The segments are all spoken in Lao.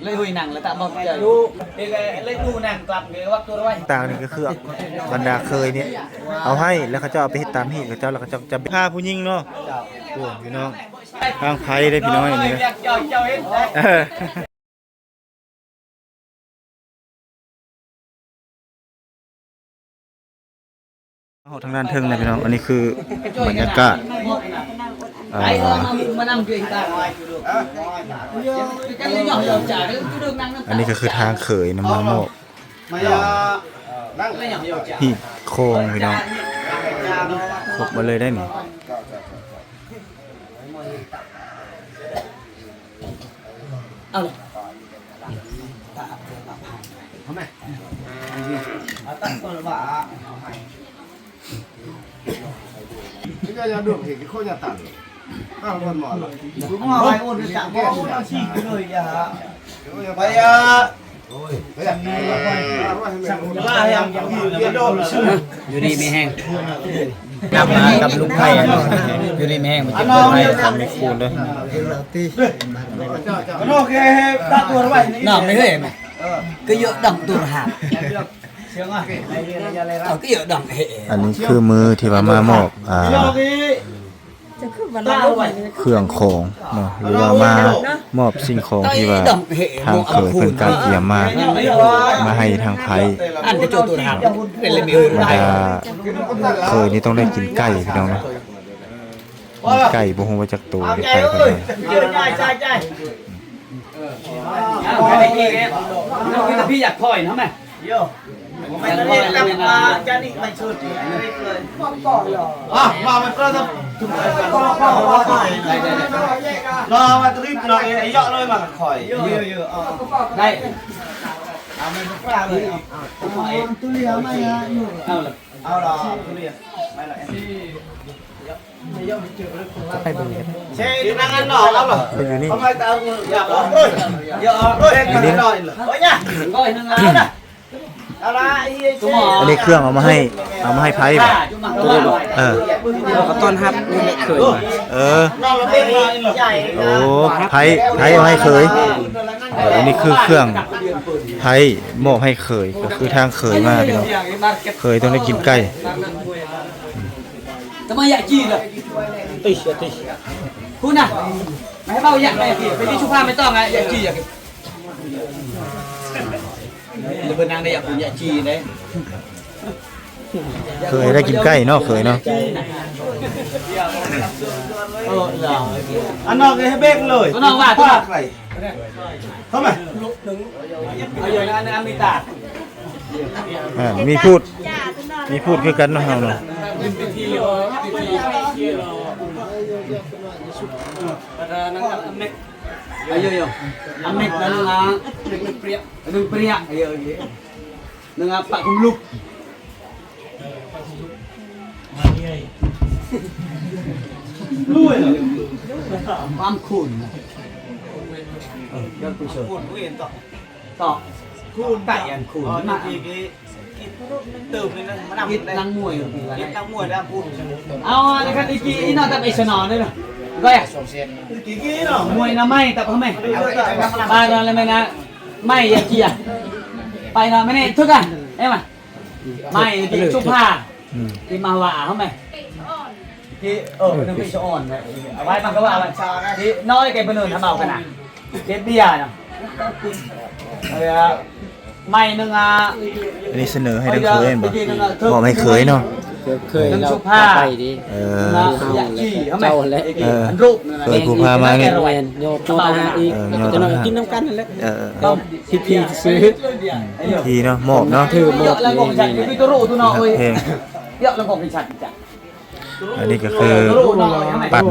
ເລີຍຫຸຍໜັງແລ້ວຕາມອກເຈີ ເລີຍດູໜັງກັບເລີຍວັກຕົວໄວ້ ຕ່າງນີ້ກໍຄືບັນດາເຂີຍນີ້ເອົາໃຫ້ ແລ້ວເຂົາເຈົ້າເອົາໄປເຮັດຕາມຮີດເຂົາເຈົ້າ ແລ້ວເຂົາເຈົ້າຈະພາຜູ້ຍິງເນາະ. ໂອ້ ພີ່ນ້ອງ ທາງໄຜເດ້ພີ່ນ້ອງ ອັນນີ້ນະ. ເອີ ຮອດທາງດ້ານເທິງແລ້ວພີ່ນ້ອງ ອັນນີ້ຄືບັນຍາກາດ ເອີ ອັນນີ້ກໍຄືທາງເຂີຍນຳມາມອບ ເອີ ຮີດຄອງພີ່ນ້ອງ ຄົບມາເລີຍໄດ໋ນີ້. ເອົາເລີຍ ເອົາແມ ເອົາຕັດກ່ອນວ່າ ຢູ່ດີມີແຮງ ນຳມາກັບລຸງໄພ ຢູ່ດີມີແຮງ ມາກິນເຂົ້າໄພ ມີຄູນເດີ ນ້ອງໄດ້ເຮີ້ຍ ກໍເຍາະດອງຕຸລະຫາ ເອົາກໍເຍາະດອງເຮ. ອັນນີ້ຄືມື້ທີ່ວ່າມາມອບ ອ່າ ເຄື່ອງຂອງເນາະ ຫຼືວ່າມາມອບສິ່ງຂອງທີ່ວ່າທາງເຂີຍເພິ່ນກະກຽມມາ ມາໃຫ້ທາງໄພ ບັນດາເຂີຍນີ້ຕ້ອງໄດ້ກິນໄກ່ພີ່ນ້ອງເນາະ ກິນໄກ່ ບໍ່ຮູ້ວ່າຈັກໂຕ ໄກ່ເພິ່ນ ພີ່ຢາກຖອຍນຳແມ. ໄປເບິ່ງກັນ ເປັນຢູ່ນີ້ ຢູ່ນີ້ ອັນນີ້ເຄື່ອງເອົາມາໃຫ້ ເອົາມາໃຫ້ໃຜບໍ? ເອີ ເຂົາຕ້ອນຮັບນີ້ແຫຼະເຂີຍ ເອີ ໂອ້ ໃຜ ໃຜເອົາໃຫ້ເຂີຍ ເອີ ອັນນີ້ຄືເຄື່ອງໃຜມອບໃຫ້ເຂີຍ ກໍຄືທາງເຂີຍມາພີ່ນ້ອງ ເຂີຍຕ້ອງໄດ້ກິນໄກ່ ທຳໄມຢາກຈີນລະ ຕິດຕິດ ຄຸນນະ ມາໃຫ້ເວົ້າຢາກໄປ ໄປທີ່ສຸພາໄມ່ຕ້ອງອະ ຢາກຈີນ ເພິ່ນນາງໄດ້ຢາກປູຢາກຈີເດ້ ເຂີຍໄດ້ກິນໄກ່ເນາະ ເຂີຍເນາະ ອັນນອກໃຫ້ເບັກເລີຍ ຕົວນ້ອງວ່າຕົວນ້ອງ ເຂົ້າມາ ອາ ມີພູດ ມີພູດຄືກັນເນາະເຮົາເນາະ ອາໂຍໂຍ ອາເມັກ ໜຶ່ງປຽກ ໜຶ່ງອາປະຄຸມລຸກ ຄວາມຄູນ ເອີ ເຈົ້າຜູ້ເຊີນ ຄູນເວນຕໍ່ ຕໍ່ ຄູນໄຕອັນຄູນ ມາ ອີກ ອີກ ອີກ ຕື່ມນີ້ນະ ມານຳ ອີກນັກມວຍ ອີກນັກມວຍແລ້ວພູດ ເອົາ ອັນນີ້ຄັນອີກ ອີກເນາະ ຕຳໄອສະໜອເດີ ກໍ ອີກ ອີກເນາະ ມວຍນະໄມ້ ຕຳເອົາແມ່ ປານນັ້ນແຫຼະແມ່ນະ ໄມ້ຢ່າເກຍ ໄປເນາະ ແມ່ນທຸກອັນ ເຫັນບໍ່? ໄມ້ທີ່ຊຸບພາ ອືມ ທີ່ມາວ່າເຮົາແມ່ ທີ່ ເອີ ເປັນເປັນສະອອນນະ ເອົາໄວ້ມັນກໍວ່າມັນທີ່ນ້ອຍແກ່ເພິ່ນເອົາກັນນະ ເກັບເບຍນະ ເອີ ໄມ້ໜຶ່ງອາ ອັນນີ້ສະເໜີໃຫ້ທາງເຂີຍແມ່ນບໍ່? ມອບໃຫ້ເຂີຍເນາະ ເຂີຍນຳຊຸບພາ ເອີ ເຂົາແຫຼະ ເອີ ເຂີຍຜູ້ພາມານີ້ ແມ່ນ ໂຍ ໂຍຕາຫາກອີກ ເອີ ໂຍຕາຫາກ ກິນນຳກັນນັ້ນແຫຼະ ເອີ ເອີ ເອີ ຜິດທີ່ຊື້ ທີ່ເນາະ ມອບເນາະ ຖືມອບ ນີ້ ນີ້ ນີ້ ແພງ ອັນນີ້ກໍຄືປັນ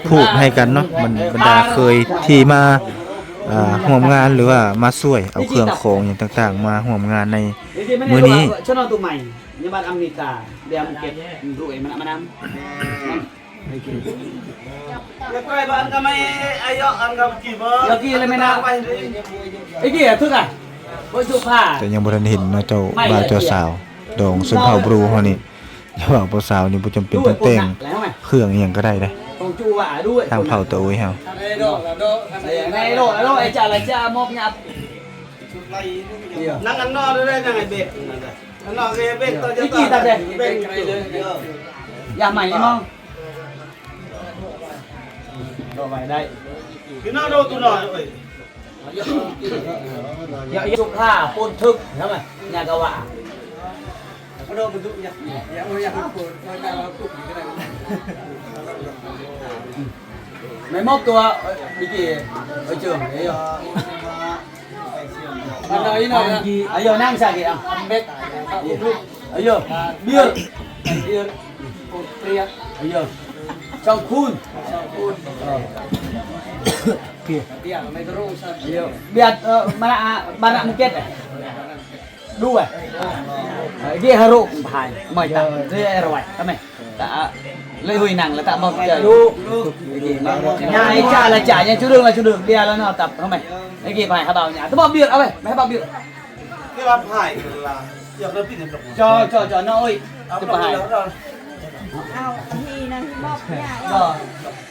ພູດໃຫ້ກັນເນາະ ບັນ ບັນດາເຂີຍທີ່ມາ ອ່າ ຮ່ວມງານ ຫຼືວ່າມາຊ່ວຍເອົາເຄື່ອງຂອງຫຍັງຕ່າງໆ ມາຮ່ວມງານໃນມື້ນີ້ ແຕ່ຍັງບໍ່ທັນເຫັນເນາະ ເຈົ້າບ່າວເຈົ້າສາວ ດອງຊົນເຜົ່າບຣູເຮົານີ້ ເຈົ້າບ່າວເຈົ້າສາວນີ້ບໍ່ຈຳເປັນຕ້ອງແຕ່ງເຄື່ອງອີ່ຫຍັງກໍໄດ້ເດ້ ທາງເຜົ່າຕາອຸຍເຮົາ ໃນໂລກ ໃນໂລກ ໃນໂລກ ໄອ້ຈາລະຈາມອບຫຍັບ ນັ່ງອັນນອກເລີຍ ນັ່ງໄອ້ເບັກນັ້ນນະ ອັນນອກເລີຍ ເບັກຕໍ່ຈະຕໍ່ ເບັກ ຢ່າໃໝ່ມອງ ກໍໄວ້ໄດ້ ພີ່ນ້ອງດູຕົວນ້ອຍເອີຍ ຍາ ຍາ ສຸຂາ ປົນທຶກ ເຫັນໄໝ ຍາກະວາ ໄປມອບຕົວ ເອີ ເມື່ອກີ້ ເອີ ເຈີ ເອີ ເອີ ນັ່ງຊະກີ ເອີ ນັ່ງຊະກີ ເອົາ ເບັກ ເອີ ເບີ ເບີ ເອີ ເປັນເປຍ ເອີ ຊອງຄູນ ຊອງຄູນ ເອີ ເປຍ ເປຍ ເອີ ເບຍ ເອີ ມານະ ມານະມຸເກັດ ດູ ເອີ ເກຮາໂຣກພາຍ ມາຍຕາ ເຣອາໄວ ທຳໄມ ຕະ ເລີຍຫຸຍໜັງ ແລະ ຕະມອບໃຈ ຍາຍຈາລະຈາ ຍາຍຈຸເດີງລະຈຸເດີງ ເບຍລະເນາະ ຕະ ທຳໄມ ໄອ້ເກພາຍ ຫາບ່າວຍາ ຕະມອບເບຍ ເອົາໄປ ໄປຫາບ່າວເບຍ ເກວ່າພາຍລະ ຈໍ ຈໍ ຈໍ ນ້ອງເອີຍ ເອົາ ຈະໄປໃຫ້ ເອົາ ທີ່ນັ້ນມອບຫຍ້າ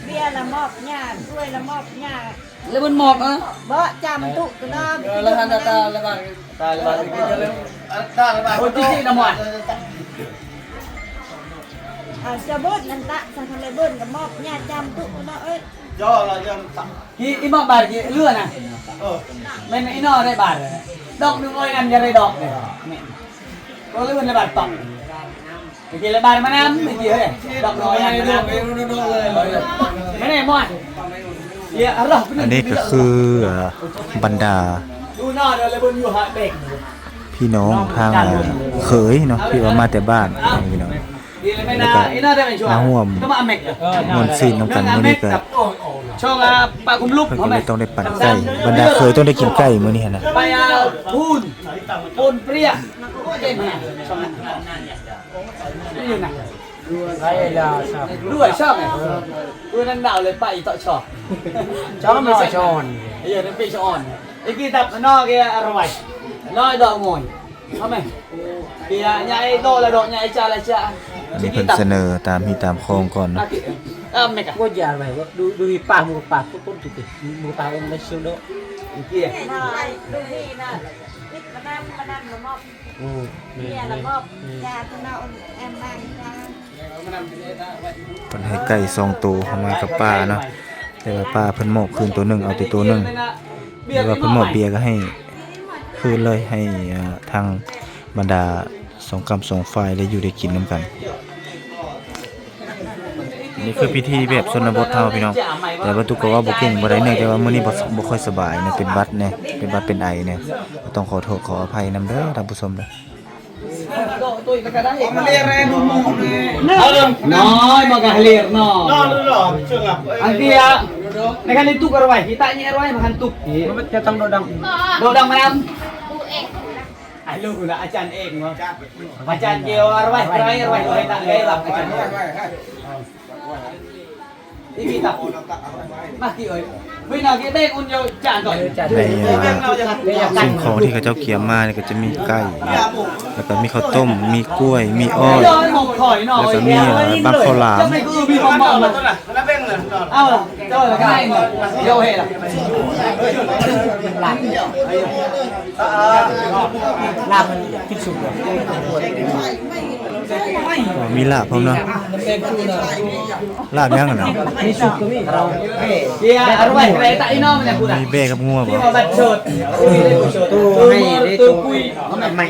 ເບຍລະມອບຫຍ້າ ຖ້ວຍລະມອບຫຍ້າ ແລ້ວມັນມອບ ເອີ ບໍ່ຈຳຕຸກະນອມ ເອີ ລະຫັນຕາ ຕາ ລະບາດ ຕາ ລະບາດ ໂອ້ຍ ຈິຈິນະມອດ ອາ ຈະເບິ່ນນັ້ນຕະ ສັງຄັນໄດ້ເບິ່ນກະມອບຫຍ້າຈຳຕຸກະນອມເອີຍ ຍໍລະຈຳ ທີ່ອີໝອກບາດທີ່ເຫຼືອນະ ເອີ ແມ່ນອີໜໍ່ໄດ້ບາດ ດອກໜຶ່ງຮ້ອຍອັນຢາກໄດ້ດອກ ແມ່ນ ກໍເລື່ອນລະບາດຕອກ ເມື່ອກີ້ລະບາດມານຳ ເມື່ອກີ້ເຮີ້ຍ ດອກນ້ອຍ ອັນນັ້ນ ແມ່ນບໍ່ ອັນນີ້ກໍຄື ເອີ ບັນດາ ພີ່ນ້ອງທາງ ເອີ ເຂີຍເນາະ ທີ່ວ່າມາແຕ່ບ້ານພີ່ນ້ອງ ແລ້ວກໍມາຮ່ວມມ່ວນຊື່ນນຳກັນມື້ນີ້ກໍ ເພິ່ນກໍເລີຍຕ້ອງໄດ້ປັ້ນໄກ່ ບັນດາເຂີຍຕ້ອງໄດ້ກິນໄກ່ມື້ນີ້ຫັ້ນນະ ໄປ ອາ ພູນ ປູນເປຍ ດ້ວຍຊອບ ເອີ ດ້ວຍຊອບ ເອີ ນັ້ນດາວເລີຍໄປຕໍ່ຊອບ ຊອບມາຊອນ ເອີ ນັ້ນເປັນຊອນ ອີກກີ້ຕັບນອກເອີ ອະໄວ ນ້ອຍດອກໂມຍ ເອົາແມ່ ເປີຍໃຫຍ່ໂຕລະດອກໃຫຍ່ຈາລະຈາ ອັນນີ້ເພິ່ນສະເໜີຕາມຮີຕາມຄອງກ່ອນເນາະ ເອີ ແມ່ກະ ບໍ່ຢາກໄວ້ ດູ ດູປາກໝູປາກຄົນຕິ ໝູປາກເປັນເຊໂດ ເອີ ມານຳ ມານຳລະມອບ ໂອ້ ເມຍລະມອບ ເມຍ ຢາກເນາະ ແອມມາ ເພິ່ນໃຫ້ໄກ່ສອງໂຕເຂົ້າມາກັບປ້າເນາະ ແຕ່ວ່າປ້າເພິ່ນມອບຄືນໂຕໜຶ່ງ ເອົາແຕ່ໂຕໜຶ່ງ ແຕ່ວ່າເພິ່ນມອບເບຍກໍໃຫ້ຄືນເລີຍ ໃຫ້ ອ່າ ທາງບັນດາສອງກ້ຳສອງຝ່າຍໄດ້ຢູ່ໄດ້ກິນນຳກັນ. ນີ້ຄືພິທີແບບຊົນນະບົດເຮົາພີ່ນ້ອງ ແຕ່ວ່າຕຸກກໍເວົ້າບໍ່ເກັ່ງບໍ່ໄດ້ເນື່ອງຈາກວ່າມື້ນີ້ບໍ່ ບໍ່ຄ່ອຍສະບາຍນະ ເປັນຫວັດແດ່ ເປັນຫວັດເປັນໄອແດ່ ກໍຕ້ອງຂໍໂທດຂໍອະໄພນຳເດີທ່ານຜູ້ຊົມເດີ. ນ້ອຍມັນກໍເຮັດເນາະ ອັນເດຍ ໃນຄັນເລນຕຸກອາໄວ ທີ່ຕະແຍະໄວ ມັນຄັນຕຸກ ມັນຈະຕ້ອງໂດດດັງ ໂດດດັງມານຳ ອາລູລະ ອາຈານເອກເນາະ ອາຈານເກວ ອາໄວ ອາໄວ ອາໄວ ຕາໄກລັບ ອາຈານ ໃນ ອ່າ ສິ່ງຂອງທີ່ເຂົາເຈົ້າກຽມມານີ້ກໍຈະມີໄກ່ ແລ້ວກໍມີເຂົ້າຕົ້ມ ມີກ້ວຍ ມີອ້ອຍ ແລ້ວກໍມີ ອ່າ ບັກເຂົ້າຫຼາມ. ອໍ ມີລາບພ້ອມເນາະ ລາບຫຍັງຫັ້ນນະ? ມີແບ້ກັບງົວບໍ່? ໂຕໃຫ້ເດ້ ໂຕໃໝ່ ໂຕໃໝ່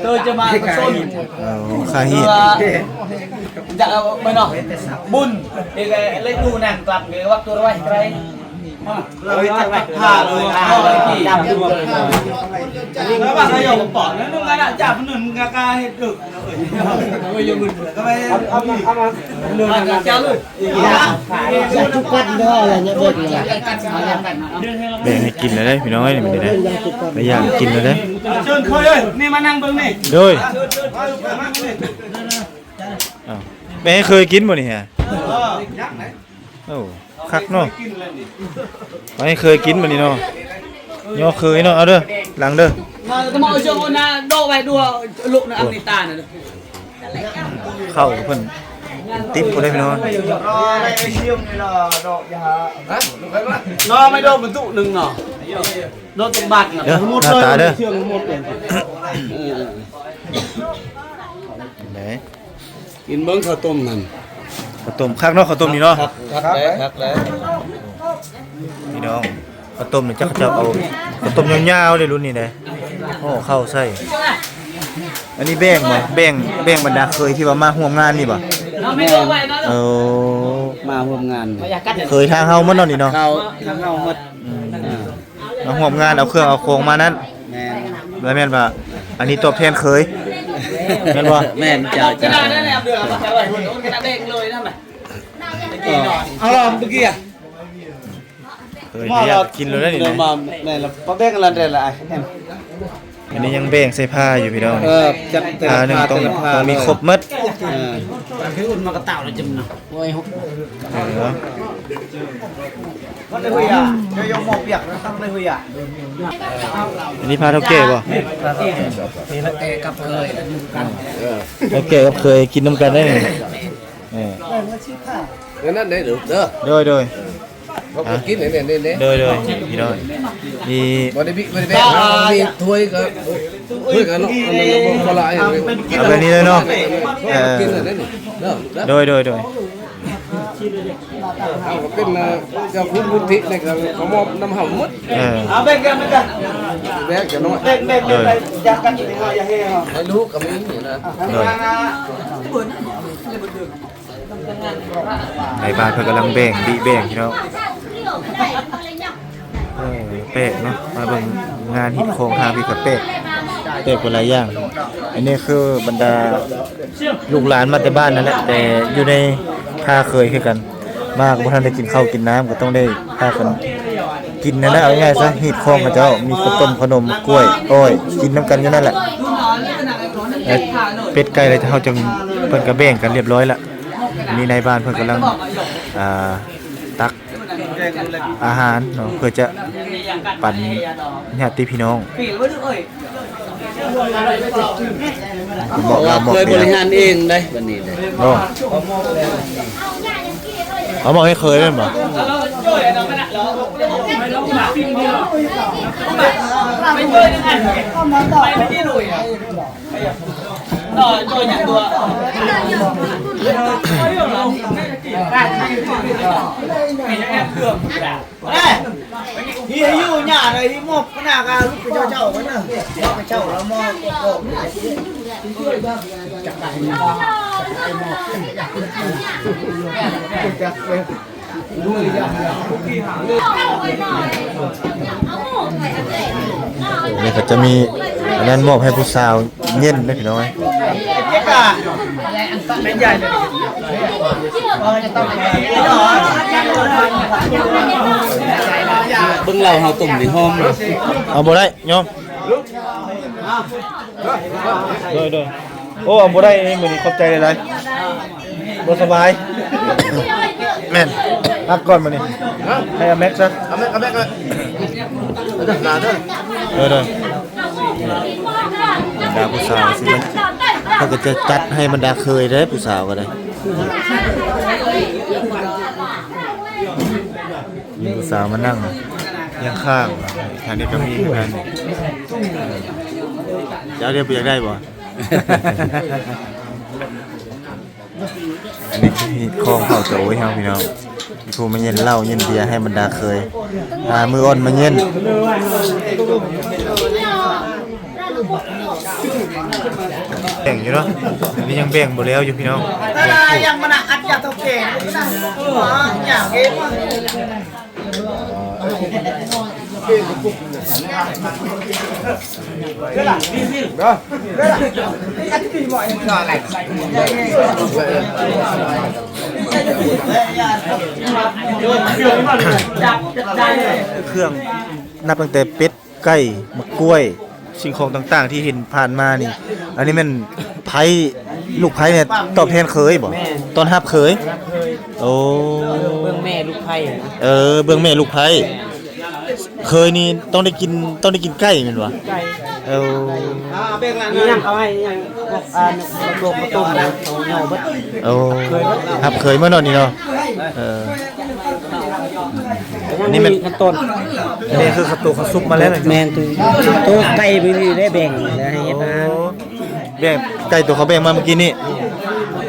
ເອີ ຄາຮີດ ຈະເອົາໄປເນາະ ບຸນ ເຮັດໃຫ້ເລັກດູນາງກັບ ເຮັດວັກຕົວໄວ້ໃຈ ເອົາໄວ້ຈັກພັກຜ້າເລີຍ ເອົາໄວ້ທີ່ ແລ້ວວ່າເຂົາເຈົ້າກໍປອດ ແລ້ວໜຶ່ງອັນນະ ຈາກໜຶ່ງກະກາເຮັດດຶກ ເອົາໄວ້ຢູ່ມື້ ກໍໄປ ເອົາມາ ເອົາມາ ເອົາມາ ເອົາມາ ເອົາມາ ແບ່ງໃຫ້ກິນແລ້ວເດ້ພີ່ນ້ອງເອີຍ ນີ້ໄດ້ ໄດ້ຢ່າງກິນແລ້ວເດ້ ເຊີນເຄີຍເອີຍ ນີ້ມານັ່ງເບິ່ງນີ້ ໂດຍ ອ້າວ ແບ່ງໃຫ້ເຄີຍກິນບໍ່ນີ້ຮະ? ໂອ້ ຄັກເນາະ ໄປເຄີຍກິນບັດນີ້ເນາະ ຍໍເຄີຍເນາະ ເອົາເດີ ຫຼັງເດີ ເຂົ້າເພິ່ນ ຕິບພຸ້ນເດ້ພີ່ນ້ອງ. ເນາະ ໄມ້ດອກບັນຈຸໜຶ່ງເນາະ ເນາະ ຈັກບາດນະ ເດີ ໝົດເລີຍ ເຊື່ອງໝົດເລີຍ. ເອີ ເອີ ເອີ ເດ້ ກິນເບິ່ງເຂົ້າຕົ້ມນັ້ນ ເຂົ້າຕົ້ມຄັກເນາະ ເຂົ້າຕົ້ມນີ້ເນາະ ຄັກ ຄັກແຫຼະ ຄັກແຫຼະ ພີ່ນ້ອງ. ເຂົ້າຕົ້ມນີ້ຈັກເຂົາເຈົ້າເອົາເຂົ້າຕົ້ມຍາວໆເດ້ ລຸ້ນນີ້ເດ້ ເອົາເຂົ້າໃສ່. ອັນນີ້ແບ່ງບໍ່ ແບ່ງ ແບ່ງບັນດາເຂີຍທີ່ວ່າມາຮ່ວມງານນີ້ບໍ່? ແມ່ນ ເອີ ມາຮ່ວມງານ ເຂີຍທາງເຮົາໝົດເນາະນີ້ເນາະ ເຂົາທາງເຮົາໝົດ. ອືມ ອ່າ ມາຮ່ວມງານ ເອົາເຄື່ອງເອົາຂອງມານັ້ນ. ແມ່ນ ແລ້ວແມ່ນວ່າ ອັນນີ້ຕອບແທນເຂີຍ ແມ່ນບໍ່? ແມ່ນ ເຈົ້າ ເຈົ້າ ເອົາລອງເມື່ອກີ້ ເຮີ້ຍ ຢາກກິນໂລດແລ້ວນີ້ນະ ມາ ແມ່ນລະ ມາແບ່ງກັນລະແດ່ລະ ອັນນີ້ຍັງແບ່ງໃສ່ຜ້າຢູ່ພີ່ນ້ອງ. ເອີ ຈັກແຕ່ລະຜ້າ ຕ້ອງ ຕ້ອງມີຄົບໝົດ. ເອີ ຄືອຸ່ນມາກະເຕົາລະຈຳນະ ໂອ້ຍ ເອີ ອັນນີ້ຜ້າເຖົ້າແກ່ບໍ່? ເຖົ້າແກ່ກັບເຂີຍກິນນຳກັນ ເຖົ້າແກ່ກັບເຂີຍກິນນຳກັນໄດ້ນີ້. ເອີ ນັ້ນໄດ້ເດີ ໂດຍ ໂດຍ ເຂົາກໍກິນແນ່ໆໆ ໂດຍ ໂດຍ ພີ່ນ້ອງ ມີ ບໍ່ໄດ້ບິ ບໍ່ໄດ້ແບກ ມີຖ້ວຍກໍ ຖ້ວຍກໍເນາະ ອັນນັ້ນບໍ່ຫຼາຍ ເອົາແບບນີ້ເລີຍເນາະ. ເອີ ກິນແບບນີ້ເນາະ ໂດຍ ໂດຍ ໂດຍ ເຮົາກໍເປັນເຈົ້າຄຸນວຸນທິໃນການເຂົາມອບນຳເຮົາໝົດ. ເອີ ເອົາແບ່ງກັນ ແບ່ງກັນ ແບ່ງກັນ ໂດຍ ຢາກກັນ ໃຫ້ລູກກໍມີນີ້ນະ ໂດຍ. ໃນບ້ານເພິ່ນກຳລັງແບ່ງ ບິແບ່ງພີ່ນ້ອງ. ເອີ ແປກເນາະ ມາເບິ່ງງານຮີດຄອງທາງພີ້ກໍແປກ ແປກໄປຫຼາຍຢ່າງ. ອັນນີ້ຄືບັນດາລູກຫຼານມາແຕ່ບ້ານນັ້ນແຫຼະ ແຕ່ຢູ່ໃນພາເຂີຍຄືກັນ ມາກໍບໍ່ທັນໄດ້ກິນເຂົ້າກິນນ້ຳ ກໍຕ້ອງໄດ້ພາກັນກິນຫັ້ນນະ. ເອົາງ່າຍໆຊະ ຮີດຄອງເຂົາເຈົ້າມີເຂົ້າຕົ້ມ ຂະໜົມ ກ້ວຍ ອ້ອຍ ກິນນຳກັນຢູ່ນັ້ນແຫຼະ. ເອີ ເປັດໄກ່ແລ້ວເຮົາຈຶ່ງ ເພິ່ນກໍແບ່ງກັນລຽບຮ້ອຍລະ. ອັນນີ້ນາຍບ້ານເພິ່ນກຳລັງ ອ່າ ຕັກອາຫານເນາະ ເພື່ອຈະປັນຍາດຕິພີ່ນ້ອງ. ບອກລາວມອບເບຍ ເຄີຍບໍລິຫານເອງໄດ໋ ບັດນີ້ເດ້ ເນາະ. ເອົາມອບໃຫ້ເຄີຍແມ່ນບໍ່? ນີ້ເຂົາຈະມີອັນນັ້ນມອບໃຫ້ຜູ້ສາວເຢັນເດ້ພີ່ນ້ອງ. ເບິ່ງເຫຼົ້າເຮົາຕົ້ມນີ້ຫອມ. ເອົາບໍ່ໄດ້ຍອມ. ໂດຍ ໂດຍ. ໂອ້ ເອົາບໍ່ໄດ້ມື້ນີ້ ຂອບໃຈຫຼາຍໆ ບໍ່ສະບາຍ. ແມ່ນ ພັກກ່ອນມື້ນີ້ ໃຫ້ອາແມັກຊະ. ອາແມັກ ອາແມັກເລີຍ ເດີ ເດີ. ບັນດາຜູ້ສາວຊິ ເຂົາກໍຈະຈັດໃຫ້ບັນດາເຂີຍເດ້ ຜູ້ສາວກໍໄດ້. ມີຜູ້ສາວມານັ່ງຮຽງຂ້າງ ທາງນີ້ກໍມີຄືກັນ. ເຈົ້າເດ ບໍ່ຢາກໄດ້ບໍ່? ອັນນີ້ຄືຮີດຄອງເຜົ່າຕະໂອຍເຮົາພີ່ນ້ອງ ມີຜູ້ມາເຢັນເຫຼົ້າເຢັນເບຍໃຫ້ບັນດາເຂີຍ ຫາມື້ອ່ອນມາເຢັນ. ແບ່ງຢູ່ເນາະ ອັນນີ້ຍັງແບ່ງບໍ່ແລ້ວຢູ່ພີ່ນ້ອງ. ຍັງມັນອັດຢາເຖົ້າແກ່ນະ ຢ່າເຮັດ. ເຄື່ອງນັບຕັ້ງແຕ່ເປັດ ໄກ່ ໝາກກ້ວຍ ສິ່ງຂອງຕ່າງໆທີ່ເຫັນຜ່ານມານີ້ ອັນນີ້ແມ່ນໄພ້ ລູກໄພ້ນີ້ຕອບແທນເຂີຍບໍ່? ແມ່ນ ຕ້ອນຮັບເຂີຍ. ໂອ້ ເອີ ເບື້ອງແມ່ລູກໄພ້ນະ. ເອີ ເບື້ອງແມ່ລູກໄພ້. ແມ່ນ. ເຄີຍນີ້ຕ້ອງໄດ້ກິນ ຕ້ອງໄດ້ກິນໄກ່ແມ່ນບໍ່? ໄກ່ ເອີ ມີຫຍັງເຂົາໃຫ້ຫຍັງ ພວກ ອ່າ ລວກມາຕົ້ມນະ ເຂົາເຫຍົາເບິດ. ໂອ້ ຮັບເຄີຍໝົດເນາະນີ້ເນາະ. ເອີ ອັນນີ້ແມ່ນ ຂັ້ນຕອນ ອັນນີ້ຄືເຂົ້າຕົ້ມເຂົາສຸກມາແລ້ວນະ. ແມ່ນ ໂຕໄກ່ມື້ນີ້ໄດ້ແບ່ງແລ້ວໃຫ້ເຮັດອາຫານ. ໂອ້ ແບ່ງໄກ່ໂຕເຂົາແບ່ງມາມື້ກີ້ນີ້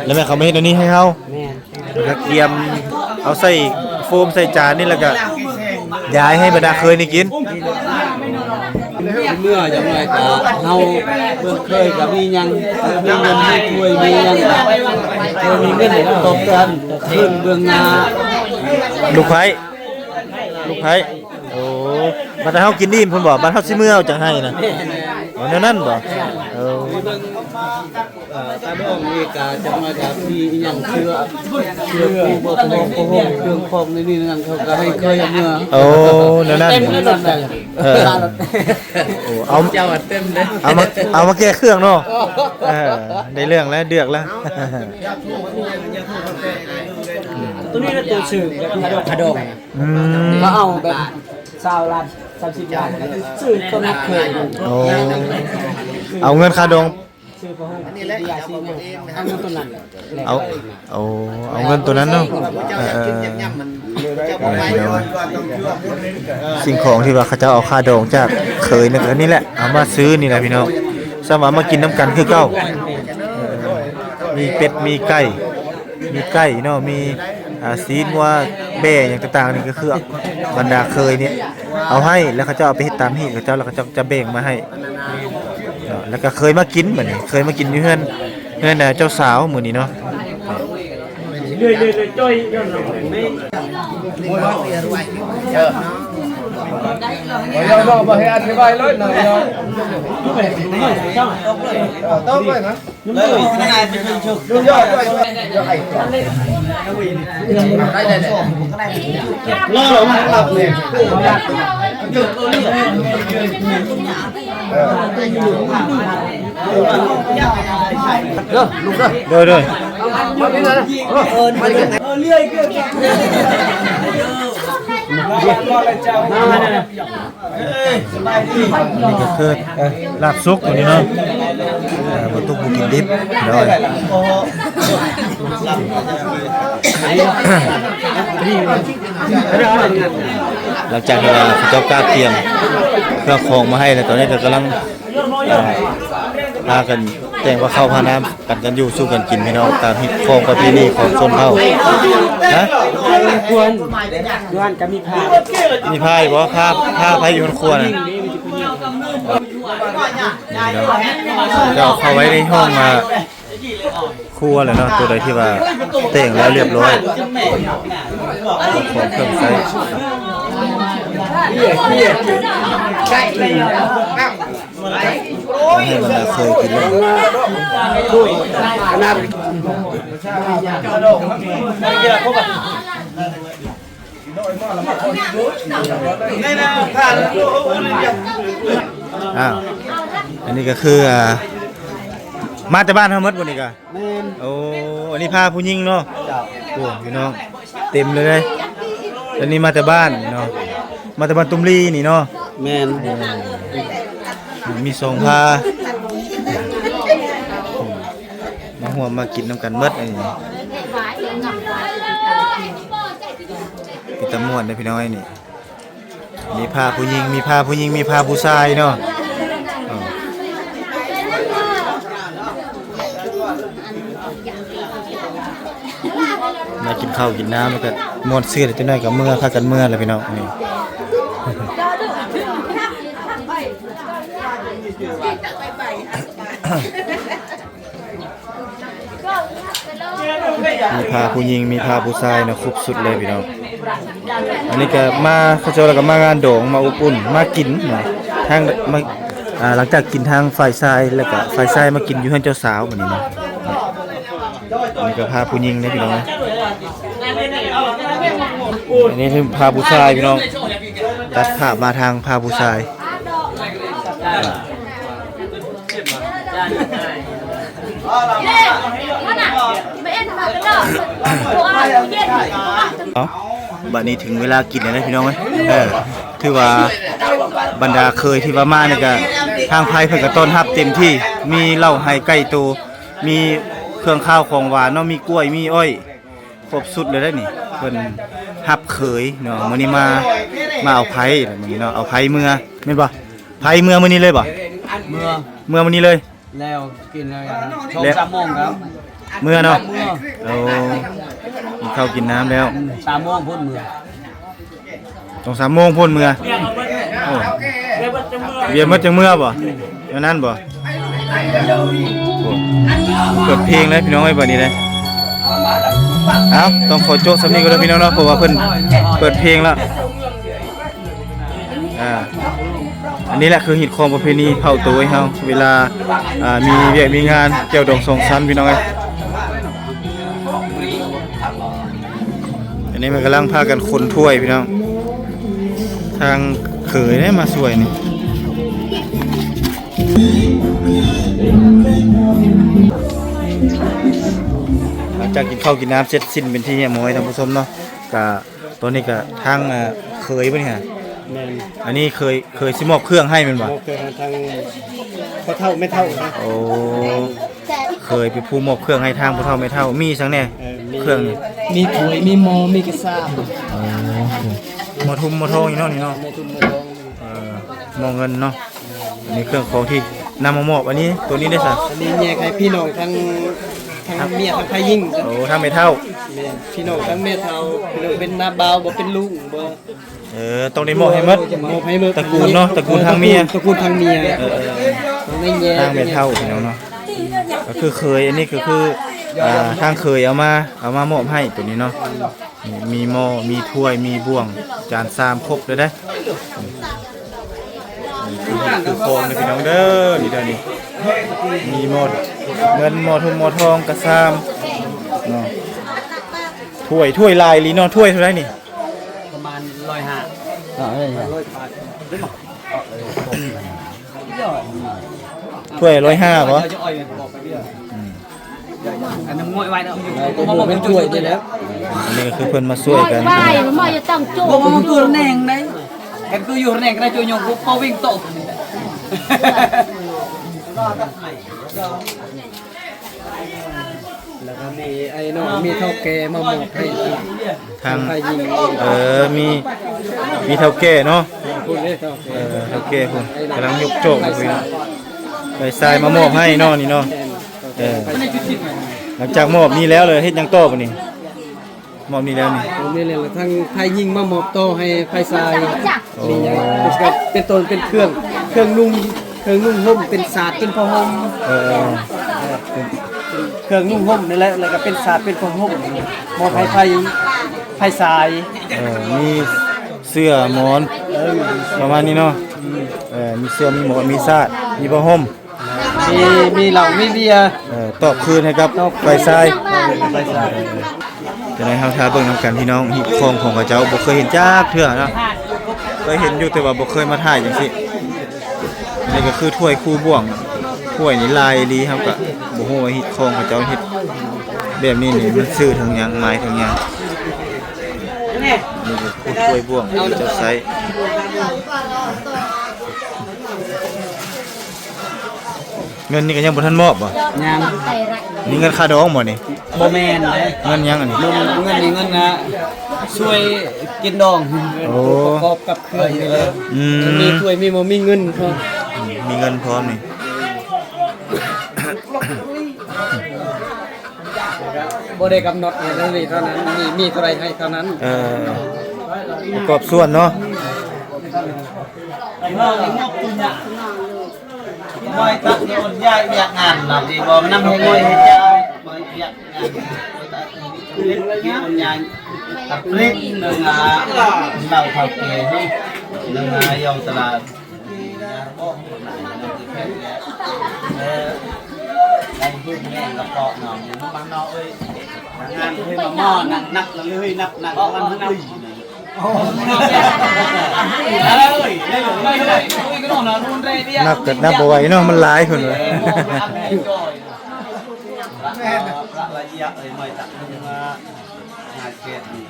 ແລ້ວແມ່ນເຂົາມາເຮັດອັນນີ້ໃຫ້ເຮົາ. ແມ່ນ ແລ້ວກະກຽມເອົາໃສ່ໂຟມໃສ່ຈານນີ້ ແລ້ວກະຢາຍໃຫ້ບັນດາເຄີຍນີ້ກິນ. ເມື່ອຢ່າງໜ້ອຍກະເຮົາເບິ່ງເຄີຍກະມີຫຍັງ ມີເງິນມີຖ້ວຍມີຫຍັງ ເອີ ມີເງິນຕອບແທນຄືນເບື້ອງໜ້າ. ລູກໃພ້ ລູກໃພ້. ໂອ້ ບັດເຮົາກິນອີ່ມພຸ້ນບໍ່? ບັດເຮົາຊິເມືອອອກຈາກໄຮ່ນະ. ໂອ້ ແນວນັ້ນບໍ່? ເອີ ເອີ ຕາດອງນີ້ກະຈັກໜ້ອຍກະມີອີ່ຫຍັງເຊື່ອ ເຊື່ອຜູ້ບໍ່ພ້ອມ ບໍ່ພ້ອມເຄື່ອງຂອງໃນນີ້ນັ້ນ ເຂົາກະໃຫ້ເຄີຍເມືອ. ໂອ້ ແນວນັ້ນ ເອີ ໂອ້ ເອົາ ເຈົ້າເຕັມເດ້ ເອົາມາ ເອົາມາແກ້ເຄື່ອງເນາະ. ເອີ ໄດ້ເລື່ອງແລ້ວ ເດືອກແລ້ວ. ໂຕນີ້ລະໂຕຊື່ ຂະດອງ ຂະດອງ. ອືມ ເຂົາເອົາແບບຊາວລ້ານ ສາມສິບລ້ານ ຊື້ເຂົ້ານັບເຄີຍ. ໂອ້ ເອົາເງິນຄາດອງ ຊື້ພະໂຮງ ອັນນີ້ແຫຼະ ເອົາເງິນໂຕນັ້ນແຫຼະ ເອົາ ໂອ້ ເອົາເງິນໂຕນັ້ນເນາະ. ເອີ ເອີ ເອີ ສິ່ງຂອງທີ່ວ່າເຂົາເຈົ້າເອົາຄາດອງຈາກເຄີຍນັ້ນ ອັນນີ້ແຫຼະ ເອົາມາຊື້ນີ້ແຫຼະພີ່ນ້ອງ. ສ່ຳວ່າມາກິນນຳກັນຄືເກົ່າ. ເອີ ມີເປັດ ມີໄກ່ ມີໄກ່ເນາະ ມີ ອ່າ ຊີ້ນງົວ ແບ້ຫຍັງຕ່າງໆ ນີ້ກະຄືບັນດາເຄີຍນີ້ເອົາໃຫ້ ແລ້ວເຂົາເຈົ້າເອົາໄປເຮັດຕາມຮີດເຂົາເຈົ້າ ແລ້ວເຂົາເຈົ້າຈະແບ່ງມາໃຫ້ເນາະ. ແລ້ວກະເຄີຍມາກິນ ບາດນີ້ເຄີຍມາກິນຢູ່ເຮືອນ ເຮືອນ ອ່າ ເຈົ້າສາວມື້ນີ້ເນາະ. ໂດຍ ໂດຍ ນີ້ກະຄື ເອີ ລາບສຸກໂຕນີ້ເນາະ. ເອີ ບໍ່ຕຸກບໍ່ກິນດິບ. ໂດຍ ຫຼັງຈາກທີ່ວ່າເຂົາເຈົ້າກະກຽມເຄື່ອງຂອງມາໃຫ້ແລ້ວ ຕອນນີ້ກະກຳລັງ ເອີ ພາກັນແຕ່ງພາເຂົ້າພານ້ຳ ປັນກັນຢູ່ສູ່ກັນກິນພີ່ນ້ອງ ຕາມຮີດຄອງປະເພນີຂອງຊົນເຜົ່າ. ຮະ ຢູ່ຫັ້ນກະມີພາ ມີພາອີກບໍ່? ພາ ພາໃຜຢູ່ໃນຄົວນະ? ນີ້ເນາະ ເຈົ້າເຂົ້າໄວ້ໃນຫ້ອງ ອ່າ ຄົວແລ້ວເນາະ ໂຕໃດທີ່ວ່າແຕ່ງແລ້ວລຽບຮ້ອຍ ເອົາຂອງເຄື່ອງໃຊ້ ໃຫ້ບັນດາເຄີຍກິນແລ້ວ. ອ້າວ ອັນນີ້ກະຄື ອ່າ ມາແຕ່ບ້ານເຮົາໝົດບໍ່ນີ້ກະ? ແມ່ນ ໂອ້ ອັນນີ້ພາຜູ້ຍິງເນາະ. ເຈົ້າ ໂອ້ ພີ່ນ້ອງ ເຕັມເລີຍເດ້. ອັນນີ້ມາແຕ່ບ້ານເນາະ ມາແຕ່ບ້ານຕຸ້ມລີນີ້ເນາະ. ແມ່ນ ໂອ້ ມີສອງພາ ມາຮ່ວມມາກິນນຳກັນໝົດ. ອັນນີ້ເປັນຕາມ່ວນເດ້ພີ່ນ້ອງ. ອັນນີ້ມີພາຜູ້ຍິງ ມີພາຜູ້ຍິງ ມີພາຜູ້ຊາຍເນາະ. ເອີ ມາກິນເຂົ້າກິນນ້ຳ ແລ້ວກະມ່ວນຊື່ນ ຈັກໜ້ອຍກະເມືອ ພາກັນເມືອແລ້ວພີ່ນ້ອງ. ນີ້ ມີພາຜູ້ຍິງ ມີພາຜູ້ຊາຍເນາະ ຄົບຊຸດເລີຍພີ່ນ້ອງ. ອັນນີ້ກະມາ ເຂົາເຈົ້າລະກະມາງານດອງ ມາອົບອຸ່ນ ມາກິນເນາະ. ທາງ ມາ ອ່າ ຫຼັງຈາກກິນທາງຝ່າຍຊາຍ ແລ້ວກະຝ່າຍຊາຍມາກິນຢູ່ເຮືອນເຈົ້າສາວບາດນີ້ເນາະ. ອັນນີ້ກະພາຜູ້ຍິງເດ້ພີ່ນ້ອງ. ອັນນີ້ຄືພາຜູ້ຊາຍພີ່ນ້ອງ ຕັດພາບມາທາງພາຜູ້ຊາຍ. ເອົາ ບາດນີ້ເຖິງເວລາກິນແລ້ວນະພີ່ນ້ອງເອີຍ. ເອີ ຖືວ່າບັນດາເຂີຍທີ່ວ່າມານີ້ກະ ທາງໃຜເພິ່ນກະຕ້ອນຮັບເຕັມທີ່ ມີເຫຼົ້າໄຮ່ໄກ່ໂຕ ມີເຄື່ອງຄາວຂອງຫວານເນາະ ມີກ້ວຍ ມີອ້ອຍ ຄົບຊຸດເລີຍເດ້ນີ້ ເພິ່ນຮັບເຂີຍເນາະ. ມື້ນີ້ມາ ມາເອົາໃພ້ມື້ນີ້ເນາະ ເອົາໃພ້ເມືອແມ່ນບໍ່? ໃພ້ເມືອມື້ນີ້ເລີຍບໍ່? ເມືອ ເມືອມື້ນີ້ເລີຍ ແລ້ວກິນແລ້ວ ສອງສາມໂມງແລ້ວ ເມືອເນາະ ເມືອ ໂອ້ ກິນເຂົ້າກິນນ້ຳແລ້ວ ອືມ ສາມໂມງພຸ້ນເມືອ ສອງສາມໂມງພຸ້ນເມືອ ໂອ້ ວຽກໝົດຈັ່ງເມືອບໍ່? ແນວນັ້ນບໍ່? ໂອ້ ເປີດເພງເລີຍພີ່ນ້ອງເອີຍ ບັດນີ້ເດ້ ເອົ້າ ຕ້ອງຂໍໂຈະສ່ຳນີ້ກ່ອນເດີພີ່ນ້ອງເນາະ ເພາະວ່າເພິ່ນເປີດເພງແລ້ວ. ອ່າ ອັນນີ້ແຫຼະຄືຮີດຄອງປະເພນີເຜົ່າໂຕຍເຮົາ ເວລາ ອ່າ ມີວຽກມີງານ ແຈ່ວດອງສອງຊັ້ນພີ່ນ້ອງເອີຍ. ອັນນີ້ມັນກຳລັງພາກັນຂົນຖ້ວຍພີ່ນ້ອງ ທາງເຂີຍເດ້ມາຊ່ວຍນີ້. ຫຼັງຈາກກິນເຂົ້າກິນນ້ຳເສັດສິ້ນເປັນທີ່ຮຽບຮ້ອຍທ່ານຜູ້ຊົມເນາະ ກະ ຕອນນີ້ກະທາງ ເອີ ເຂີຍບໍ່ນີ້ຫະ? ແມ່ນ ອັນນີ້ເຂີຍ ເຂີຍຊິມອບເຄື່ອງໃຫ້ແມ່ນບໍ່? ມອບເຄື່ອງໃຫ້ທາງພໍ່ເຖົ້າແມ່ເຖົ້ານະ. ໂອ້ ເຂີຍເປັນຜູ້ມອບເຄື່ອງໃຫ້ທາງພໍ່ເຖົ້າແມ່ເຖົ້າ ມີຫຍັງແດ່? ເອີ ມີ ເຄື່ອງນີ້ ມີຖ້ວຍ ມີໝໍ້ ມີກະຊາມ. ໂອ້ ໝໍ້ທຸ່ມໝໍ້ທອງນີ້ເນາະ ນີ້ເນາະ ໝໍ້ທຸ່ມໝໍ້ທອງ ເອີ ໝໍ້ເງິນເນາະ. ອັນນີ້ເຄື່ອງຂອງທີ່ນຳມາມອບ ອັນນີ້ ໂຕນີ້ເດ້ຊະ? ອັນນີ້ແຍກໃຫ້ພີ່ນ້ອງທັງ ທັງເມຍທັງຝ່າຍຍິງ. ໂອ້ ທັງແມ່ເຖົ້າ ແມ່ນ ພີ່ນ້ອງທັງແມ່ເຖົ້າ ພີ່ນ້ອງເປັນນ້າບ່າວບໍ່ ເປັນລຸງບໍ່ ເອີ ຕ້ອງໄດ້ມອບໃຫ້ໝົດ ມອບໃຫ້ໝົດ ຕະກູນເນາະ ຕະກູນທາງເມຍ ຕະກູນທາງເມຍ ເອີ ຕ້ອງໄດ້ແຍກ ທາງແມ່ເຖົ້າພີ່ນ້ອງເນາະ ກະຄືເຂີຍ ອັນນີ້ກະຄື ອ່າ ທາງເຂີຍເອົາມາ ເອົາມາມອບໃຫ້ໂຕນີ້ເນາະ. ມີໝໍ້ ມີຖ້ວຍ ມີບ່ວງ ຈານຊາມ ຄົບເລີຍເດ້. ນີ້ຄືຂອງເດີພີ່ນ້ອງເດີ ນີ້ເດີນີ້ ມີໝົດ ເງິນ ໝໍ້ທຸ່ມໝໍ້ທອງ ກະຊາມເນາະ. ຖ້ວຍ ຖ້ວຍຫຼາຍອີ່ຫຼີເນາະ ຖ້ວຍເທົ່າໃດນີ້? ປະມານຮ້ອຍຫ້າ ຮ້ອຍບາດ. ຖ້ວຍຮ້ອຍຫ້າບໍ່? ອັນນັ້ນງອຍໄວ້ແລ້ວ ເອີ ກໍບໍ່ແມ່ນຖ້ວຍນີ້ແຫຼະ. ອັນນີ້ກະຄືເພິ່ນມາຊ່ວຍກັນ ໝໍ້ຢູ່ຕັ້ງໂຈະ ບໍ່ມາຕົວແນງໄດ ຄັນຄືຢູ່ແນງກະໄດ້ໂຈະໂຍກບໍ່ ບໍ່ວິ່ງໂຕ. ແລ້ວກະມີໄອ້ນ້ອງ ມີເຖົ້າແກ່ມາມອບໃຫ້ ທາງ ທາງຝ່າຍຍິງ ເອີ ມີ ມີເຖົ້າແກ່ເນາະ ພຸ້ນເດ້ເຖົ້າແກ່ ເອີ ເຖົ້າແກ່ພຸ້ນ ກຳລັງຍົກຈອກຢູ່ພຸ້ນ ໄປຊາຍມາມອບໃຫ້ເນາະ ນີ້ເນາະ. ແມ່ນ ເອີ ຫຼັງຈາກມອບນີ້ແລ້ວ ເຮັດຫຍັງຕໍ່ບາດນີ້? ມອບນີ້ແລ້ວນີ້ ໂອ້ ນີ້ແຫຼະ ທາງຝ່າຍຍິງມາມອບຕໍ່ໃຫ້ຝ່າຍຊາຍ. ໂອ້ ມີຫຍັງ ເປັນຕົ້ນ ເປັນເຄື່ອງ ເຄື່ອງນຸ່ງ ເຄື່ອງນຸ່ງຫົ່ມ ເປັນສາດ ເປັນຜ້າຫົ່ມ ເອີ ເອີ ເຄື່ອງນຸ່ງຫົ່ມນີ້ແຫຼະ ແລ້ວກະເປັນສາດ ເປັນຜ້າຫົ່ມ ມອບໃຫ້ຝ່າຍ ຝ່າຍຊາຍ. ເອີ ມີເສື້ອໝອນ ເອີ ປະມານນີ້ເນາະ ອືມ ເອີ ມີເສື້ອ ມີໝອນ ມີສາດ ມີຜ້າຫົ່ມ ມີ ມີເຫຼົ້າ ມີເບຍ ເອີ ຕອບຄືນໃຫ້ກັບ ຕອບຄືນ ຝ່າຍຊາຍ ເອີ ຝ່າຍຊາຍ. ຈັ່ງໃດເຮົາຖ້າເບິ່ງນຳກັນພີ່ນ້ອງ ຮີດຄອງຂອງເຂົາເຈົ້າ ບໍ່ເຄີຍເຫັນຈັກເທື່ອເນາະ ເຄີຍເຫັນຢູ່ແຕ່ວ່າບໍ່ເຄີຍມາຖ່າຍຈັ່ງຊີ້. ອັນນີ້ກະຄືຖ້ວຍຄູ່ບ່ວງ ຖ້ວຍນີ້ຫຼາຍອີ່ຫຼີ ເຮົາກະບໍ່ຮູ້ວ່າຮີດຄອງເຂົາເຈົ້າເຮັດແບບນີ້ນີ້ ມັນຊື່ເຖິງຫຍັງ ໝາຍເຖິງຫຍັງ. ນີ້ກະຄືຖ້ວຍບ່ວງເຂົາເຈົ້າໃຊ້. ເງິນນີ້ກະຍັງບໍ່ທັນມອບບໍ່? ຍັງ. ນີ້ເງິນຄ່າດອງບໍ່ນີ້? ບໍ່ແມ່ນເດ້. ເງິນຫຍັງອັນນີ້? ເງິນ ເງິນນີ້ເງິນນະ ຊ່ວຍກິນດອງ. ໂອ້ ປະກອບກັບເຄື່ອງນີ້ແຫຼະ. ອືມ ມີຖ້ວຍ ມີໝໍ້ ມີເງິນພ້ອມ ມີເງິນພ້ອມນີ້. ບໍ່ໄດ້ກຳນົດໃຫ້ເທົ່ານີ້ເທົ່ານັ້ນ ມີ ມີເທົ່າໃດໃຫ້ເທົ່ານັ້ນ. ເອີ ປະກອບສ່ວນເນາະ. ມອຍຕັກໂຍນຍ້າຍວຽກງານນຳດີບໍ່ ນຳໃຫ້ມອຍເຮັດວຽກງານ ໂຍນຍ້າຍຕະປຣິກໜຶ່ງອາ ເຫຼົ້າເຖົ້າແກ່ໜຶ່ງອາ ຢອງຕະຫຼາດ ເອີ ໃນພື້ນແມ່ນກະເພາະນ້ອງ ມັນເນາະເອີຍ ງານເຮີ້ຍ ມາໝໍ້ນັກ ນັກລະເລີຍ ນັກ ນັກ ມັນເຮີ້ຍ. ນັບກະນັບບໍ່ໄຫວເນາະ ມັນຫຼາຍພຸ້ນ. ລະລະອຽດເອີຍ ມາຈາກເມືອງ ຫາແກະນີ້.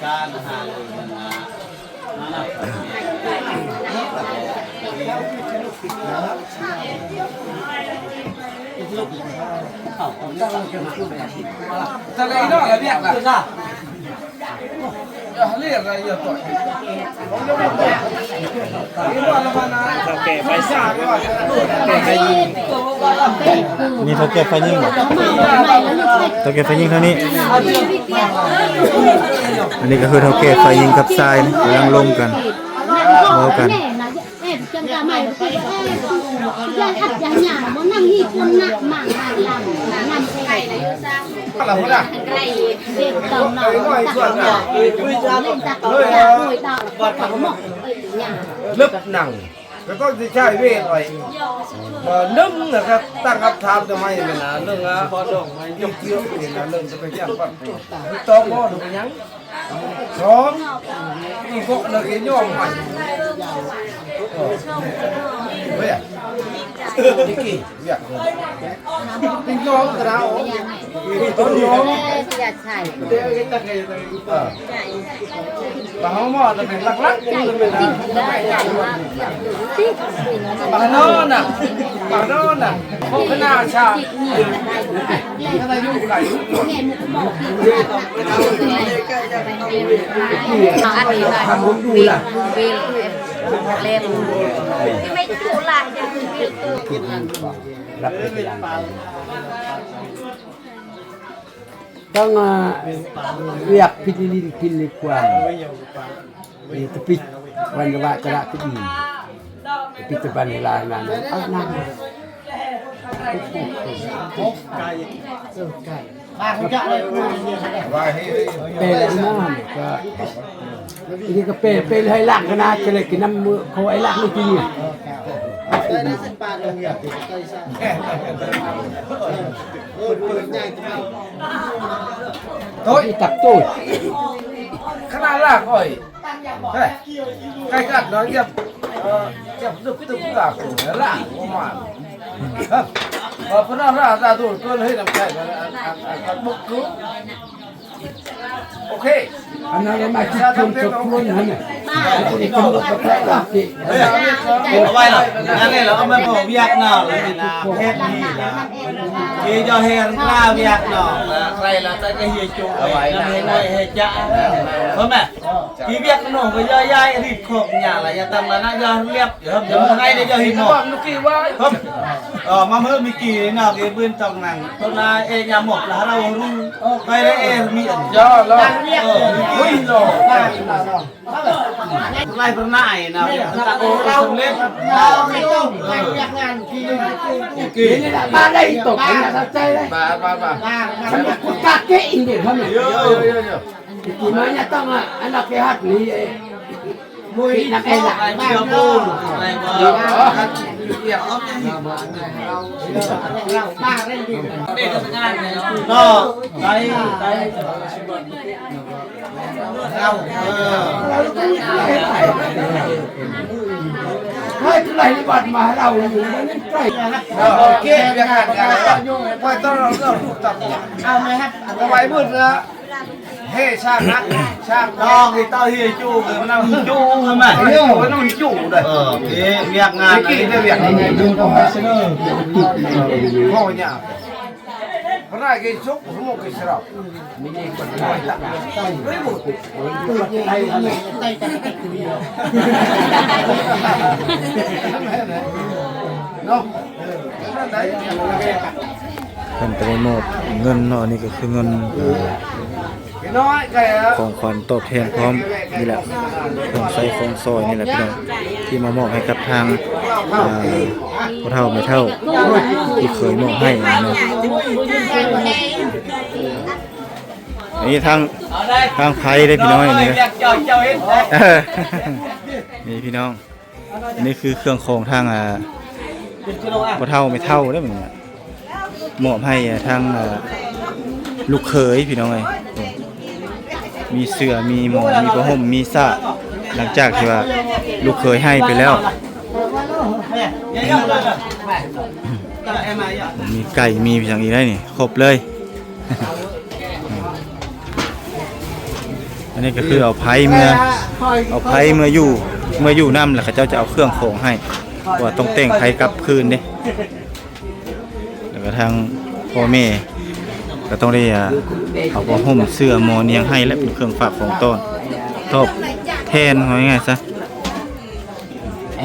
ການຫາເງິນນະ ທະເລເນາະ ລະວຽກນະ. ນີ້ເຖົ້າແກ່ຝ່າຍຍິງບໍ? ເຖົ້າແກ່ຝ່າຍຍິງທາງນີ້. ອັນນີ້ກໍຄືເຖົ້າແກ່ຝ່າຍຍິງກັບຊາຍນະ ກຳລັງລົມກັນ ເວົ້າກັນ. ເລິບໜັງ ກໍຕ້ອງຊິໃຊ້ເວທໄວ້. ໜຶ່ງນະຄັບ ຕັ້ງຄຳຖາມທຳໄມແມ່ນນະ ເລື່ອງອະ ອີກເທື່ອເປັນນະ ເລື່ອງຈະໄປແຈ້ງຄວາມ ຕ້ອງບໍ່ ຫຼືຫຍັງ? ສອງ ອີກເບາະໜຶ່ງຍອມໃຫ້ ເອີ ເວີຍ ນິກກີ້ ວຽກ ຕິງຍອມກະດາວ ຕ້ອງຍອມ ເອີ ລະເຮົາມາແຕ່ເປັນຫຼັກໆ ບາໂນນະ ບາໂນນະ ໂຄຄະນາຊາ ຕ້ອງ ອາ ວຽກພິດລິນພິດລິກວາມ ເອ ຕະປິດ ວັນລະວະຈະລະຕະບີ ຕະປິດຕະບັນເວລານັ້ນ ອາບນ້ຳ ເປລະມານກະ ນີ້ກະເປ ເປລະໃຫ້ລ້າງກະນາ ຈະໄດ້ກິນນ້ຳມື້ ຂໍໃຫ້ລ້າງມື້ທີ່ນີ້. ໂອ້ຍ ຕັບໂຕຍ ຂະໜາດລາກອ້ອຍ ເຮີ້ຍ ໃກ້ກັດເນາະ ຢາ ເອີ ຢ່າຕຶບຕຶບລາກໂຕຍ ລາກປະມານ ເອີ ເພິ່ນເອົາລາກຕາໂຕຍ ເພິ່ນເຮັດນຳໃຊ້ ອັນ ອັນ ອັນ ອັນ ໂອເຄ ອັນນັ້ນມາຄິດຄົນສົບຄວນຫັ້ນນະ ເອົາໄວ້ລະ ງານນີ້ລະ ເອົາມາບອກວຽກນາລະນີ້ນະ ເຮັດນີ້ລະ ທີ່ເຈົ້າເຮັດກາວຽກນອກລະ ໃຄລະ ແຕ່ກະເຮຈຸໄວ້ນຳ ເຮງ້ອຍເຮຈະ ເຫັນບໍ່? ທີ່ວຽກນອກກະຢ່າຍ້າຍ ອະດີດຂອງຫຍັງລະ ຢ່າຕັ້ງລະນະ ຢ່າລຽບ ເອີ ມາເຮີມີກີນອກ ເອີ ມາເຮີມີກີນອກ ເອີ ບືນຕ້ອງນັ່ງ ໂຕນາເອຍາໝົກລະເຮົາຮູ້ ໄປລະເອມີອັນຍາລະ ເອີ ອຸ້ຍນອກ ໄລ່ປະນາຍນະ ຕະໂກນສຳເລັດ ເອີ ໂອເຄ ບາດໄດ້ຕົກ ບາດ ບາດ ບາດ ກາເກະອີເດ ເຮົານີ້ ໂຍ ໂຍ ໂຍ ໂຍ ກິນມາຍາຕ້ອງ ອາ ອັນນັ້ນເກະຮັດນີ້ ໂອເຄ ວຽກງານການ ເອົາແມ່ນ ເອົາໄວ້ໝົດລະ ເຮ ຊ່າງນະ ຊ່າງ ຕ້ອງເຕົ້າເຮຈູ ມັນເອົາເຮຈູ ມັນເອົາເຮຈູເດີ ເອີ ເຮ ວຽກງານ ກິນໄດ້ວຽກ ໂຄຍາ ພະນາຍກິນສຸກ ຫົວກິນສະເລົບ ມີຄົນນ້ອຍລະ ເນາະ ເພິ່ນກະໄດ້ມອບເງິນເນາະ ອັນນີ້ກະຄືເງິນ ເອີ ຂອງຂວັນຕອບແທນພ້ອມນີ້ແຫຼະ ຂອງໃຊ້ຂອງສອຍນີ້ແຫຼະພີ່ນ້ອງ ທີ່ມາມອບໃຫ້ກັບທາງ ອ່າ ພໍ່ເຖົ້າແມ່ເຖົ້າ ທີ່ເຄີຍມອບໃຫ້ເນາະ ອັນນີ້ທາງ ທາງໃຜເດ້ພີ່ນ້ອງ ອັນນີ້ນະ ເອີ ນີ້ພີ່ນ້ອງ ອັນນີ້ຄືເຄື່ອງຂອງທາງ ອ່າ ພໍ່ເຖົ້າແມ່ເຖົ້າເດ້ ມອບໃຫ້ທາງ ອ່າ ລູກເຂີຍພີ່ນ້ອງເອີຍ ມີເສື້ອ ມີໝອນ ມີຜ້າຫົ່ມ ມີສາ ຫຼັງຈາກທີ່ວ່າລູກເຂີຍໃຫ້ໄປແລ້ວ ມີໄກ່ ມີຫຍັງອີກໄດ໋ນີ້ ຄົບເລີຍ. ອັນນີ້ກໍຄືເອົາໄພ້ເມືອ ເອົາໄພ້ເມືອຢູ່ ເມືອຢູ່ນຳ ແລ້ວເຂົາເຈົ້າຈະເອົາເຄື່ອງຂອງໃຫ້ ເພາະວ່າຕ້ອງແຕ່ງໄພ້ກັບຄືນເດ້. ແລ້ວກໍທາງພໍ່ແມ່ກໍຕ້ອງໄດ້ ອ່າ ເອົາຜ້າຫົ່ມເສື່ອໝໍ່ນຽງໃຫ້ ແລະ ເປັນເຄື່ອງຝາກຂອງຕ້ອນ ຕອບແທນ ເວົ້າງ່າຍໆຊະ. ອັ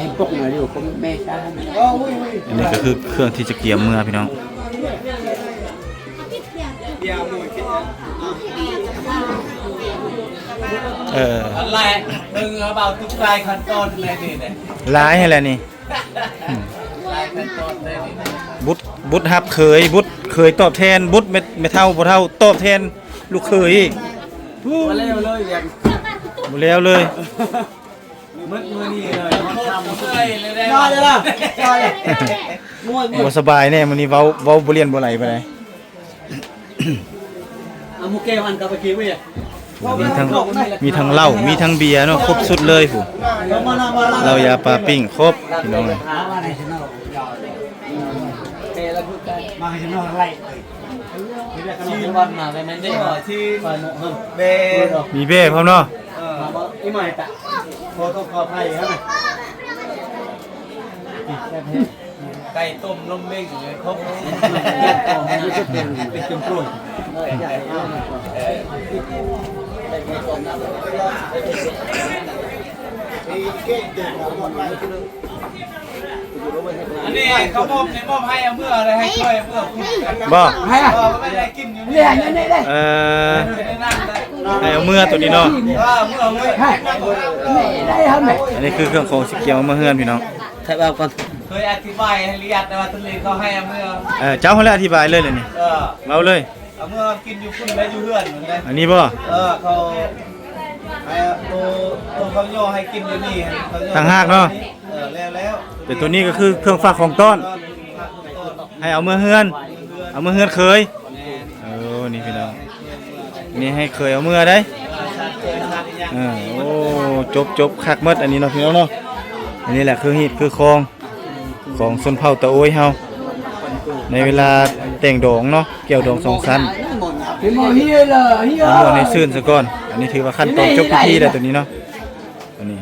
ນນີ້ກໍຄືເຄື່ອງທີ່ຈະກຽມເມືອ ພີ່ນ້ອງ. ເອີ ຫຼາຍ ເບິ່ງເອົາເບົາທຸກລາຍຂັ້ນຕອນເລີຍນີ້ນະ ຫຼາຍຫັ້ນແຫຼະນີ້. ອືມ ຫຼາຍຂັ້ນຕອນເລີຍນີ້ນະ ບຸດ ບຸດຮັບເຂີຍ ບຸດເຂີຍຕອບແທນ ບຸດແມ່ ແມ່ເຖົ້າພໍ່ເຖົ້າຕອບແທນລູກເຂີຍອີກ. ບໍ່ແລ້ວເລີຍ ບໍ່ແລ້ວເລີຍ. ໝົດມື້ນີ້ເລີຍ ບໍ່ສະບາຍແນ່ມື້ນີ້ ເວົ້າ ເວົ້າບໍ່ລ້ຽນບໍ່ໄຫຼປານໃດ. ມີທັງ ມີທັງເຫຼົ້າ ມີທັງເບຍເນາະ ຄົບຊຸດເລີຍພຸ້ນ ເຫຼົ້າຢາປາປີ້ງ ຄົບ ພີ່ນ້ອງເອີຍ. ມີແບ້ພ້ອມເນາະ. ເອີ ອີ່ໝ້າຍຕະ ຂໍໂທດຂໍອະໄພຫັ້ນນະ. ໄກ່ຕົ້ມນົມເມັ້ງເລີຍ ຄົບ ເປັນຈຸ່ມໂປຍ. ອັນນີ້ເຂົາມອບ ມອບໃຫ້ເອົາເມືອ ໃຫ້ຊ່ວຍເມືອພຸ້ນ. ບໍ່ ເອີ ບໍ່ແມ່ນໃຫ້ກິນຢູ່ນີ້ ເອີ ໃຫ້ເອົາເມືອໂຕນີ້ເນາະ. ເອີ ເມືອ ເມືອ ອັນນີ້ຄືເຄື່ອງຂອງຊິກຽມເອົາມາເຮືອນ ພີ່ນ້ອງ. ເຄີຍອະທິບາຍໃຫ້ລະອຽດ ແຕ່ວ່າຕົວນີ້ເຂົາໃຫ້ເອົາເມືອ. ເອີ ເຈົ້າຫັ້ນແຫຼະອະທິບາຍເລີຍລະນີ້ ເອີ ເວົ້າເລີຍ. ເອົາເມືອກິນຢູ່ພຸ້ນແລະຢູ່ເຮືອນພຸ້ນເດ້. ອັນນີ້ບໍ່? ເອີ ເຂົາໃຫ້ໂຕ ໂຕເຂົາຍໍໃຫ້ກິນຢູ່ນີ້ ເຂົາຍໍຕ່າງຫາກເນາະ. ເອີ ແລ້ວໆ ແຕ່ໂຕນີ້ກໍຄືເຄື່ອງຝາກຂອງຕ້ອນ ເອີ ເຄື່ອງຝາກຂອງຕ້ອນ ໃຫ້ເອົາເມືອເຮືອນ ເອົາເມືອເຮືອນເຂີຍ. ແມ່ນ ເອີ ນີ້ພີ່ນ້ອງ ນີ້ໃຫ້ເຂີຍເອົາເມືອໄດ໋. ເອີ ໂອ້ ຈົບ ຈົບ ຄັກໝົດອັນນີ້ເນາະ ພີ່ນ້ອງເນາະ. ອັນນີ້ແຫຼະຄືຮີດຄືຄອງ ຂອງຊົນເຜົ່າຕາໂອ້ຍເຮົາ ໃນເວລາແຕ່ງດອງເນາະ ແກ້ວດອງສອງຊັ້ນ ໃຫ້ມ່ວນໃຫ້ຊື່ນສາກ່ອນ. ອັນນີ້ຖືວ່າຂັ້ນຕອນຈົບພິທີແລ້ວໂຕນີ້ເນາະ ໂຕນີ້.